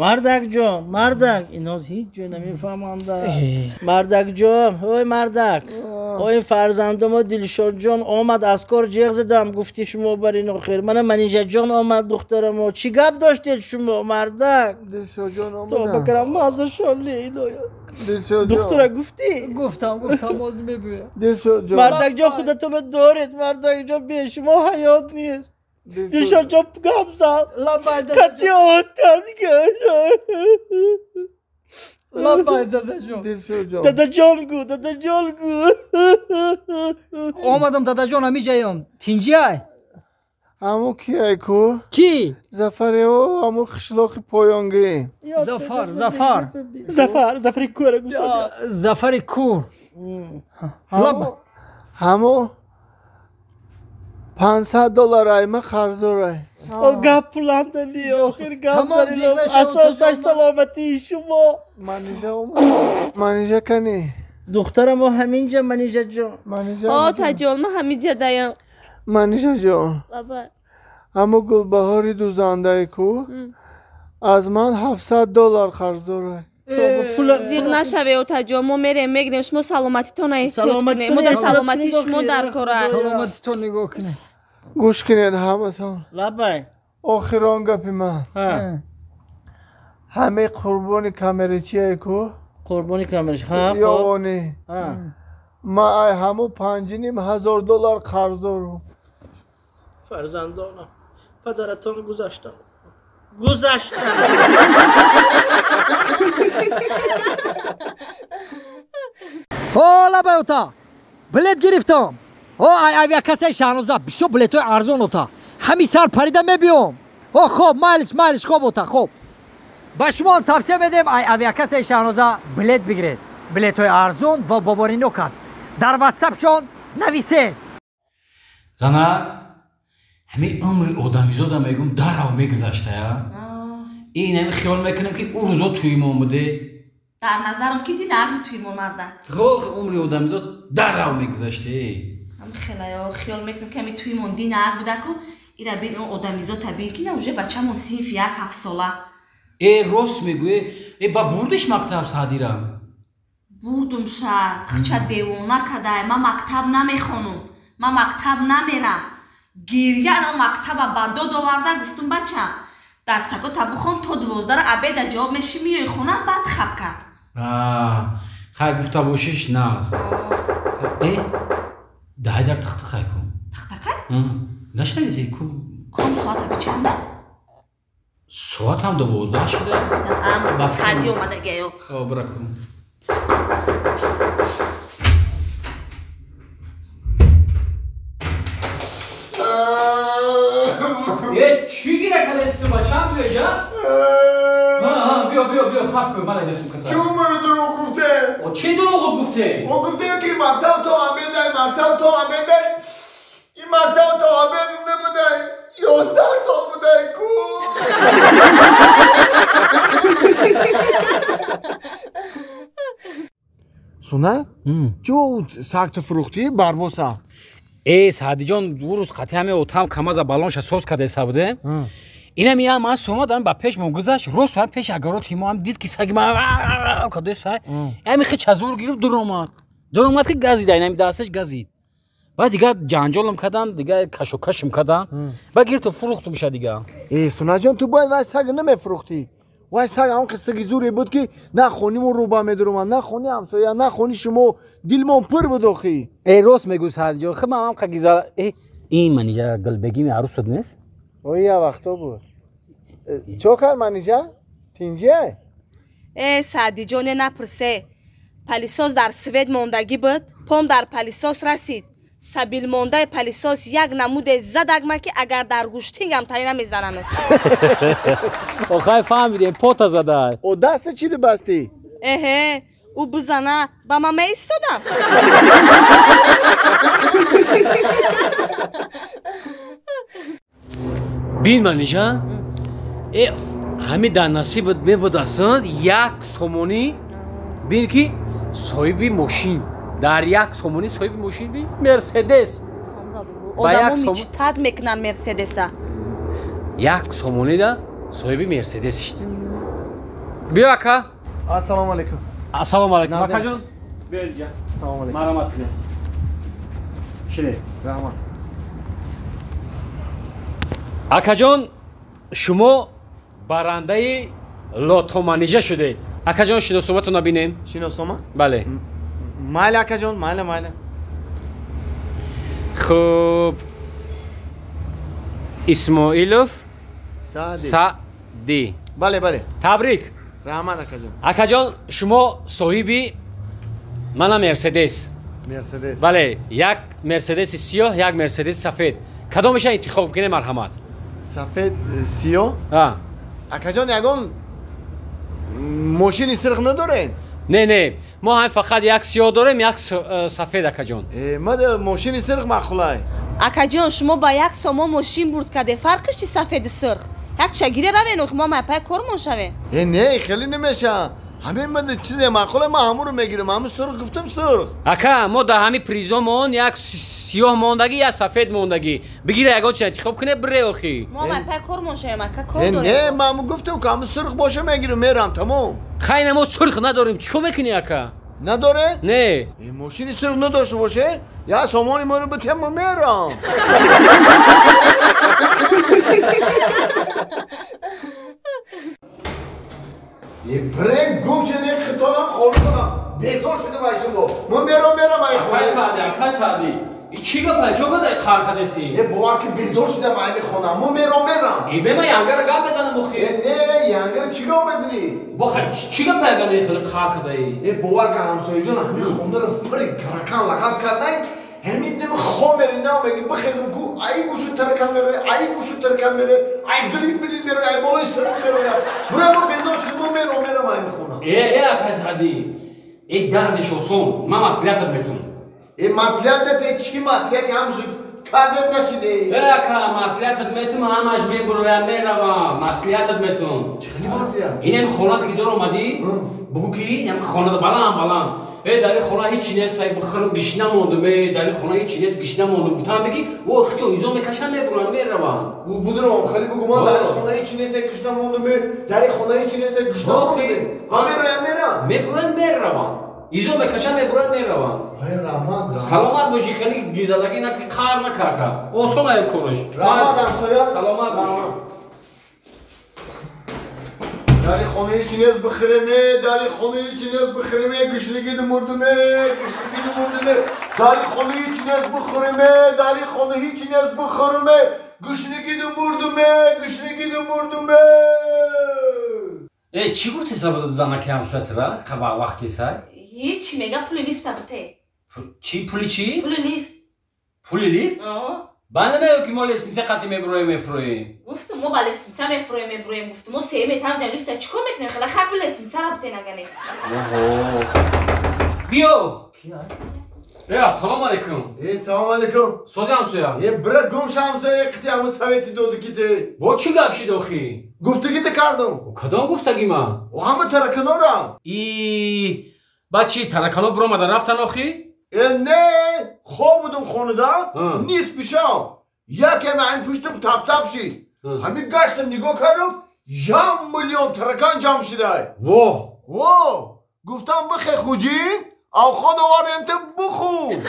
Мардак ҷон, мардак, ино ҳеҷ ҷо намефаҳманд. Мардак ҷон, ой мардак, ой фарзандомо Дилшод ҷон омад аз кор ҷеғ задам, гуфти шумо бар ин охир. Мана Манижа ҷон омад духтарамо. Чӣ гап доштед шумо, мардак? Дилшод ҷон омад. Тоба карам мазашон лейлоя. Дилшод ҷон. Духтара гуфтӣ? Гуфтам, гуфтам, боз мебӯям. Дилшод ҷон. Мардак ҷон, худатонро доред, мардак ҷон, бе шумо ҳаёт нест. Дилшод ҷон гап зад. Лабай Кати оттан. Лабай дадаҷон. Дилшод ҷон. Дадаҷон гу, дадаҷон гу. Омадам дадаҷон, ҳамиҷаём. Тинҷиай? Ҳаму кияй ку? Ки? Зафаре о, ҳаму қишлоқи поёнгӣ. Зафар, Зафар. Зафар, Зафари кура гусад. Зафари кур. Ҳаму $500 айма қарздорай. О гап пуландали, охир гап занилам. Асосаш саломатии шумо. Манижа омад. Манижа кани? Духтарамо ҳаминҷа, Манижа ҷон. Манижа. О, таҷон, ма ҳаминҷа даям. Манижа ҷон. Лабай. Ҳаму Гулбаҳори дузандай ку аз ман $700 қарз дорай. Зиғ нашаве, отаҷон, мо мерем мегирем, шумо саломатитона эҳтиёт кунед. Мо дар саломатии шумо дар кор аст. Саломатитон нигоҳ кунед. Гӯш кунед ҳаматон. Лабай. Охирон гапи ман. Ҳамаи қурбони камерачие ку? Қурбони камерачи. Ҳа. Ёвонӣ. Ман ай ҳаму $5,500 қарз дорам. Фарзандонам, падаратон гузаштам. Гузаштам. О, лабай ота. Билет гирифтам. О, ай авиакассаи Шаҳноза бисёр билетҳои арзон ота. Ҳамин сар парида мебиём. О, хоб, майлиш, майлиш, хоб ота, хоб. Ба шумо тавсия медем ай авиакассаи Шаҳноза билет бигиред. Билетҳои арзон ва боваринок аст. Дар ватсапшон нависед. Занак, ҳамин умри одамизода мегум дарав мегузаштая. Ин ҳамин хиёл мекунам ки ӯ рӯзо туймон буде. Дар назарам ки динарм туймон марда. Хо умри одамизод дарав мегузаште. Ҳам хелаё хиёл мекунам ки ҳамин туймон динар будаку ира бин он одамизод табин ки на уже бачамон синфи як ҳафтсола. Э рост мегӯе, э ба бурдиш мактаб саҳдира. Бурдум ша, хча девона кадай, ман мактаб намехонум, ман мактаб намерам. Гирья на мактаба ба дод оварда гуфтум бачам, дарсакота бихон то 12-ра обеда ҷавоб меши миёи хона баъд хаб кард. Хай гуфта бошиш наст. Э даҳай дар тахтахай кун. Тахтахай? Нашнавизи ку? Ком соата бичанда? Соатам 12 шуда. Ам сади омадагиё. О, бира кун. Е, чӣ гира кадаси ту бачам биё ҷа? Ҳа, биё, биё, биё, хаб кун, ман аҷа сумката. Чӣ умри дурӯғ гуфте? О, чӣ дурӯғ гуфте? О, гуфте ки мактаб то обедай, мактаб то обедай. Ин мактаб то обед набудай. 11 сол будай ку. Суна? Чӣ сагта фурӯхтӣ барбоса? Э, Саъдиҷон, ду рӯз қатъи ҳаме отам камаза балонша соз кардеса буде. Инам я ман сомадам ба пеш мо гузашт, рост ҳам пеш агароти мо ҳам дид ки саги ман кардеса. Ҳами хе чазур гирифт дуромад. Дуромад ки газид, инами дасташ газид. Баъд дигар ҷанҷолам кардам, дигар кашокашм кардам. Баъд гирифту фурӯхтумша дигар. Э, Сунаҷон, ту бояд вай саг намефурӯхтӣ. Вай саг ҳамон қиссаги зуре буд ки на хонимон рӯба медуромад, на хони ҳамсоя, на хони шумо, дилмон пур буд охи. Э, рост мегӯ Саъдиҷон, хуб ман ҳам қагиза. Э, ин Манижа Гулбегими арӯсат нест? Ой, я вақто буд. Чо кард Манижа? Тинҷиай? Э, Саъдиҷоне напурсе. Палисос дар свет мондагӣ буд, пом дар палисос расид. Сабилмондаи палисос як намуде задагма ки агар дар гӯштингам тари намезанам. Охай фаҳмидем, пота задай. О, даста чӣ дибастӣ? Эҳе, ӯ бизана, ба ман меистодам. Бин Манижа, э ҳами дар насибат мебудастанд як сомонӣ, бин ки соҳиби мошин. Дар як сомонӣ соҳиби мошин би Мерседес. Одамо мечтат мекунанд Мерседеса. Як сомонида соҳиби Мерседес шид. Биё ака. Ассалому алайкум. Ассалому алайкум. Акаҷон, биё инҷа. Ассалому алайкум. Марҳамат кунед. Шинед. Раҳмат. Акаҷон, шумо барандаи лотоманижа шудед. Акаҷон, шиносноматонро бинем. Шиноснома? Бале. Майли, акаҷон, майли, майли. Хуб. Исмоилов Саъди. Саъди. Бале, бале. Табрик. Раҳмат, акаҷон. Акаҷон, шумо соҳиби мана Мерседес. Мерседес. Бале, як Мерседеси сиёҳ, як Мерседеси сафед. Кадомеша интихоб кунед, марҳамат? Сафед, сиёҳ? А. Акаҷон, ягон мошини сирх надоред? Не, не, мо ҳам фақат як сиёҳ дорем, як сафед, акаҷон. Ма мошини сирх маъқулай. Акаҷон, шумо ба як сомо мошин бурд каде, фарқиш чи сафеди сирх? Як чагире равен, охи мо майпай кормон шавем. Не, хеле намеша. Ҳамин ма чизе маъқулай, ман ҳамонро мегирам. Ҳамин сурх гуфтам, сурх. Ака, мо дар ҳамин призомон як сиёҳ мондагӣ, як сафед мондагӣ. Бигира, ягон чиз интихоб кунед, бире охи. Мо майпай кормон шавем, ака, кор дорем. Не, ман гуфтам ки ҳамин сурх боша мегирам, мерам, тамом. Хайна, мо сурх надорем, чӣ кор мекунӣ, ака? Надоре? Не. Мошини сурх надошта боше, я сомони моро битем, мо мерам. Бренд гум шуд, хитонам хонумам безор шудам ай шумо. Ман мерам, мерам ай хона. Акай Саъди, акай Саъди. И чӣ гапай? Чо кадай қар кадаси? Бовар ки безор шудам айни хона. Ман мерам, мерам. Бема янгара гап мезанам охи. Не, янгара чӣ гап мезанӣ? Бо хай чӣ гапай агар не хеле қар кадаи? Бовар ки ҳамсояҷон ҳамин хонаро пури таракан лағат кардай. Ҳамин дими хом мере, на меги бихезм ку, ай гӯшу таракан мере, ай гӯшу таракан мере, ай дри били мере, ай болои сарам мере. Бура мо безор шудам, мо мерам, мерам ай хона. Акай Саъди. Дардиш осон. Ман маслиҳатат метум. Маслиҳат нате, чӣ маслиҳати ҳамши кардем нашиде? Ака, маслиҳатат метум, ҳамаш мебуроям, меравам. Маслиҳатат метум. Чӣ хели маслиҳат? Инам хонат ки дор омадӣ, бугӯ ки инам хонада баланд баланд. Дар ин хона ҳеҷ нест, сай бихӯрам, гишна мондам, дар ин хона ҳеҷ нест, гишна мондам. Гуфтам бигӣ, о, хичо изо мекашам, мебуроям, меравам. Будурам, хеле бугӯ, ман дар ин хона ҳеҷ нест, гишна мондам, дар ин хона ҳеҷ нест, гишна мондам. Ман мероям, мерам. Мебуроям, меравам. Изо мекашам, мебуроям, меравам. Раҳмат. Саломат бошӣ, хеле гизадагӣ наки, қар накака. Осон ай кораш. Раҳмат, ҳамсоя. Саломат бошӣ. Дари хонаи чӣ нест бихӯреме, дари хонаи чӣ нест бихӯреме, гушнагиду мурдуме, гушнагиду мурдуме, дари хонаи чӣ нест бихӯреме, дари хонаи чӣ нест бихӯреме, гушнагиду мурдуме, гушнагиду мурдуме. Чӣ гуфти сабади занаки ҳамсоятра вақти сай? Ҳеҷ, мега пули лифта бите. Чӣ пули чӣ? Пули лифт. Пули лифт? Ба намеё ки мо лестница қати мебуроем, мефуроем. Гуфтум мо ба лестница мефуроем, мебуроем. Гуфтум мо сеюм этаж на лифта чӣ кор мекунем? Хела хай пули лестницара бите нагане. Биё. Ассалому алайкум. Салому алайкум. Сози ҳамсоя. Бира гум ша ҳамсоя, қити ҳамун совети доду ки те. Бо чӣ гап шид охи? Гуфтагӣ те кардум. Кадом гуфтагӣ ман? Ҳама тараканора. Баъд чӣ таракано биромада рафтан охи? Не, хоб будум хонада, нисфи шаб. Якем ҳамин пуштум тап-тап шид. Ҳамин гаштам нигоҳ кардам, як миллион таракан ҷамъ шидай. Во! Во! Гуфтам бихе хуҷин, авход овардем те бухӯр.